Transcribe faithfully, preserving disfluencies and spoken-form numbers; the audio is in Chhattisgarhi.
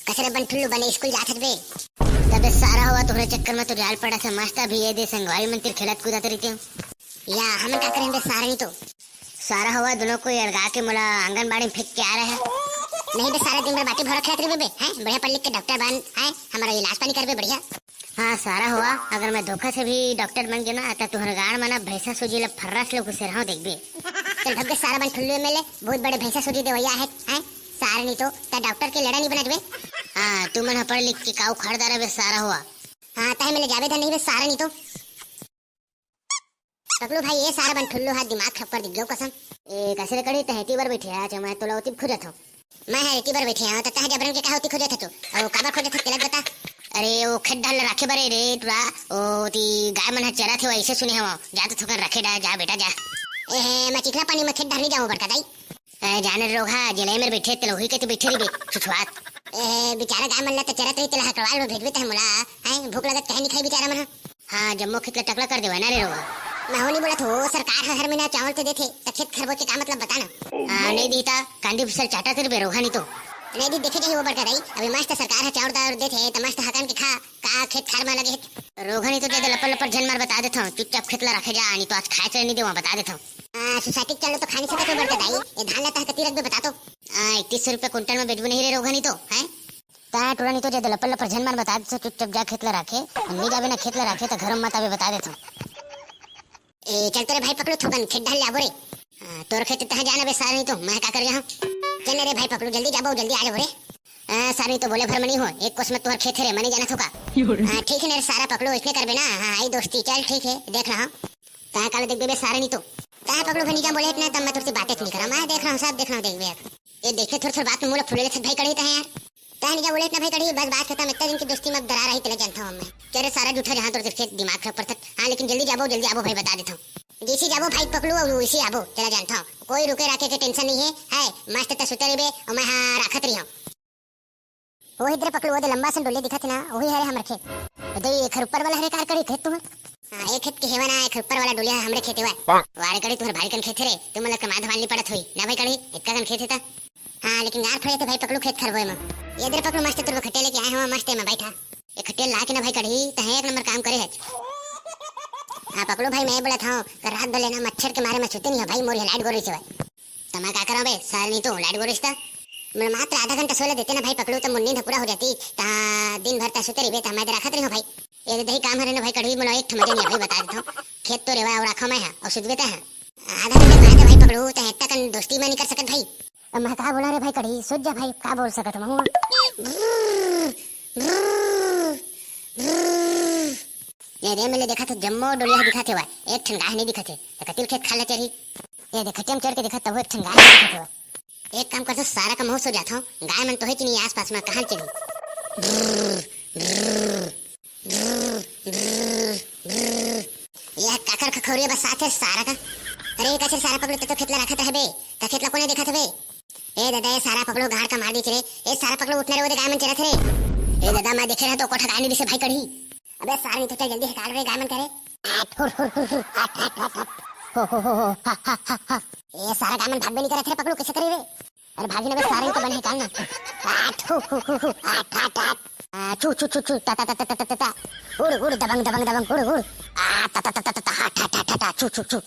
कस रे बंठुल्लू, बने स्कूल जात हस बे? तबे सारा होवा तोहरे चक्कर में तो जाल पड़ा था, मस्त अभी ये दे संगवारी मन तीर खेलत कूदत रहितेंव। या हमन का करेन बे सारा नी तो। सारा होवा दोनों कोई अलगा के मोला आंगनबाड़ी में फेंक के आ रहे हैं। नहीं बे सारा दिन भर बाटी भरा खेलत रहिबे बे, हैं? बढ़िया पढ़ लिख के डॉक्टर बन, हैं? हमारा इलाज पानी करबे बढ़िया। हाँ सारा होवा, अगर मैं धोखा से भी डॉक्टर बन गेंव ना, त तुहर गाड़ में ना भैंसा सूजी ला फर्रास ले घुसेरहूं देखबे। चल भग बे सारा बंठुल्लू एम एल ए, बहुत बड़े भैंसा सूजी देवइया हे, हैं? सारा नी तो, त डॉक्टर के लेड़ा नी बनत बे। हाँ, तुमन ह पढ़ लिख के का उखाड़ डारे बे सारा होवा। हाँ, तहे में ले जाबे धन नहीं बे सारा नी तो। पकलू भाई, ये सारा बंठुल्लू हा दिमाग खप्पर दिख गयो कसम। ए, कस रे कड़ी, तहे एती बर बैठे हा, मैं तोला ओती खोजत हूँ। मैं हा एती बर बैठे हूँ, त तहे जबरन के का ओती खोजत हस तू? ओ, काबर खोजत हस, तेला बता। अरे, वो खेत डाल राखे बरे रे, टुरा, ओ, ती गाय मन ह चरत हे, वइसे सुने हवं। जा तो थोकन राखे डा, जा बेटा, जा। ए, हे, मैं चिखला पानी में खेत डाल नहीं जाऊँ बड़का दाई। ए, जाने रोगहा, जेलई मेर बैठे, तेला उही के तो बैठे रहिबे, छुछुआत। ए, बेचारा गाय मन ला त चरत रही, तेला हकड़वाल में भेजबे तहे मोला, हैं? भूख लगत कहे नहीं खाई बेचारा मन ह। हाँ, जम्मो खेत ला टकला कर देवा ना रे रोगहा। मैं हो नहीं बोलत हो, सरकार ह हर महीना चावल तो देथे, त खेत खरबोच के का मतलब बता ना। आ, नहीं दी त कांदी फिसल चाटा तेरे बे रोगहा नी तो। नहीं दी, देखे जाही वो बड़का दाई, अभी मस्त सरकार ह चाउर दार देथे, त मस्त हकन के खा, का खेत खार में लगे हे। रोगहा नी तो जादे लपर लपर झन मार बता देथव, चुपचाप खेत ला राखे जा, नी तो आज खाए चले नहीं देवा बता देथव। आ, सोसाइटी के चलो तो खा नहीं सकत हो बड़का दाई, ये धान ला तह कती रखबे बता तो। आ, इकतीस सौ रुपये कुंटल में बेचबो नहीं रे रोगहा नी तो, हैं? तारा टूरा नी तो जादे लपर लपर झन मार बता देथव, चुपचाप जा खेत ला राखे, नहीं जाबे ना खेत ला राखे त घर में मत आबे बता देथव। ए, चल तोरे भाई पकलू थोकन खेत डाल ले आबो रे। हाँ, तोर खेत तहाँ जाना बे सारा नी तो, मैं का कर गया हूँ। चल रे भाई पकलू, जल्दी जाबो, जल्दी आ जाबो रे। हाँ, सारा नी तो बोले भर मनी हो, एक कोस में तोहर खेत हे रे, मनी जाना थोका। हाँ, ठीक है ना रे सारा पकलू, इसने करबे ना, हाँ, आई दोस्ती, चल ठीक है, देख रहा हूँ। तहाँ काले देखबे बे सारा नी तो। तहाँ पकलू भाई नी जा बोले इतना, तब मैं तुरती बातें नहीं करा, मैं देख रहा हूँ, सब देख रहा हूँ, देखबे यार। ये देखे थोड़ा थोड़ा बात में मुँह ला फुले लेथस भाई कड़ी तहाँ यार। तहनी का बोले इतना भाई कड़ी, बस बात खत्म, इतना दिन की दोस्ती में अब दरार आई, तेला जानता हूँ मैं। चल रे सारा जूठा जहाँ तोर खेत दिमाग खराब पड़थस। हाँ, लेकिन जल्दी जाबो, जल्दी आबो भाई, बता देता हूँ। जैसे जाबो भाई पकलू, अब वैसे आबो, तेला जानता हूँ। कोई रुके राखे के टेंशन नहीं है, है, मस्त त सुते रहिबे, और मैं हाँ राखत रही हूँ। वो इधर पकलू, वो दे लंबा सन डोले दिखत हे ना, वही हरे हमर खेत। दे, एखर ऊपर वाला हरे कार कड़ी खेत तुम्हर। हाँ, एक खेत के हेवा ना, एखर ऊपर वाला डोले हमरे खेत हेवा। वारे कड़ी तुम्हर भारी कन खेत हे रे, तुम लोग के माधवान ली पड़त हुई, ना भाई कड़ी, इतना कन खेत हे ता। हाँ, लेकिन गार फड़े थे भाई पकलू खेत खरबोए में। ये इधर पकलू मस्त तुरबो खटिया लेके आए हो, मस्त है मैं बैठा। ये खटिया ला के ना भाई कढ़ी, तहे एक नंबर काम करे है। हाँ पकलू भाई, मैं बोला था, कर रात भले ना मच्छर के मारे मैं सुते नहीं हो भाई, मोर ये लाइट गोरी से भाई। त मैं का करा बे, सार नहीं तो लाइट गोरी से। मैं मात्र आधा घंटा सोले देते ना भाई पकलू, तो मुन्नी पूरा हो जाती। ता दिन भर ता सुते रहिबे, ता मैं तो रखत रही हूँ भाई। ये दही काम हरे ना भाई कढ़ी, मोला एक ठो मजे नहीं भाई, बता देता हूँ। खेत तो रेवा और रखा मैं है, और सुतबे ता है। आधा घंटा बाद भाई पकलू, तो इतना कन दोस्ती मैं नहीं कर सकत भाई। अब मैं का बोला रे भाई कढ़ी, सोच जा भाई, का बोल सकत हूँ। ये दे, मैं ले देखा थे, जम्मो डोलिया दिखा थे, एक ठन गाय नहीं दिखा थे, तो कतिल खेत खाला चरही। ये देख, खटिया में चढ़ के देखा, तब एक ठन गाय नहीं दिखा थे। एक काम करते, सारा का महूँ सो जाता हूँ, गाय मन तो है कि नहीं आसपास में, कहाँ चली। ये काकर खखोरिया बस साथे सारा का। अरे कचर सारा पकलू, तो खेतला रखत रहबे, त खेतला कोने देखत हबे? ए दादा, ए सारा पकलू, गाड़ का मार दी रे। ए सारा पकलू, उठना रे, वो दे गाय मन चरत रे। ए दादा, मैं देखे रहा तो कोठा गाय नहीं दिसे भाई कढ़ी। अबे सारा नहीं तो चल जल्दी हटाल रे गाय मन करे। आठ, हुर, हुर, हुर, हुर, आठ, आठ, आठ, आठ। हो, हो, हो, हो, हा, हा, हा, हा। ए सारा गाय मन भागबे नहीं करत रे पकलू, कैसे करे रे? अरे भागी ना बे, सारे को बने काल ना। आ, ठू, हु, हु, हु, आ, ठा, ठा। आ, छू, छू, छू, छू, ता, ता, ता। उड़, उड़, दबंग, दबंग, दबंग, उड़, उड़। आ, ता, ता, ता, ता, ता, ता, हा, ठा, ठा, ठा, ठा, छू, छू, छू।